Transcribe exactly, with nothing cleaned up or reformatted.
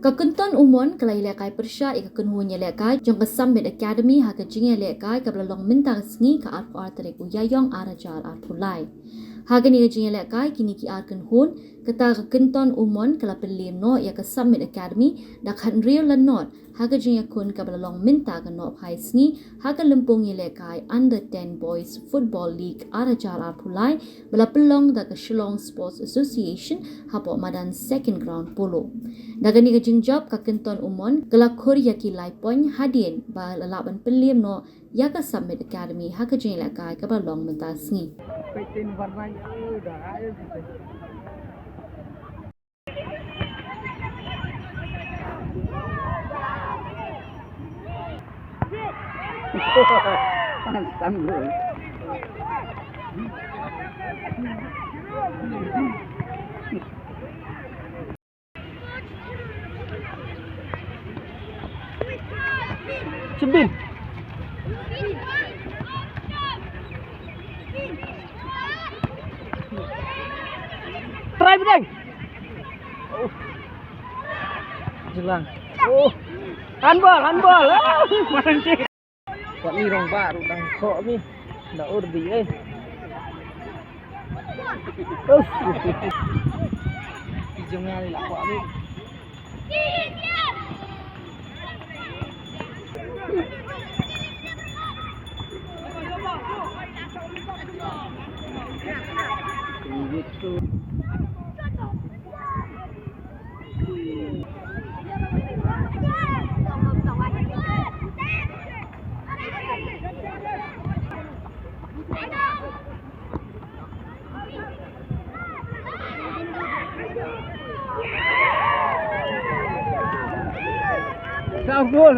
Ka Kynton Umon ka la ïalehkai pyrshah ïa ka kynhun ïalehkai jong ka Summit Academy ha ka jingïalehkai kaba la long mynta ka sngi, ka arphew ar tarik u Ïaïong ar hajar arphew lai. Ha kane ka jingïalehkai kine ki ar kynhun, kata ka Kynton Umon ka la pynliem noh ïa ka Summit Academy da ka hynriew la nod ha ka jingïakhun kaba la long mynta ka nohphai sngi ha ka lympung ïalehkai Under ten Boys Football League ar hajar arphew lai ba la pynlong da ka Shillong Sports Association hapoh madan Second Ground Polo. Da kane ka jingjop, ka Kynton Umon ka la khur ïa ki lai point hadien ba la lah ban pynliem noh ïa ka Summit Academy ha ka jingïalehkai kaba long mynta sngi. Sembin. Try bedeng. Oh. Jelang. Oh. Handball, handball. Oh. Kwah ni rong ba ru dang kok ni. Da ur di eh. Uff. Ki jong nga ni lah kwah ni. Sambul.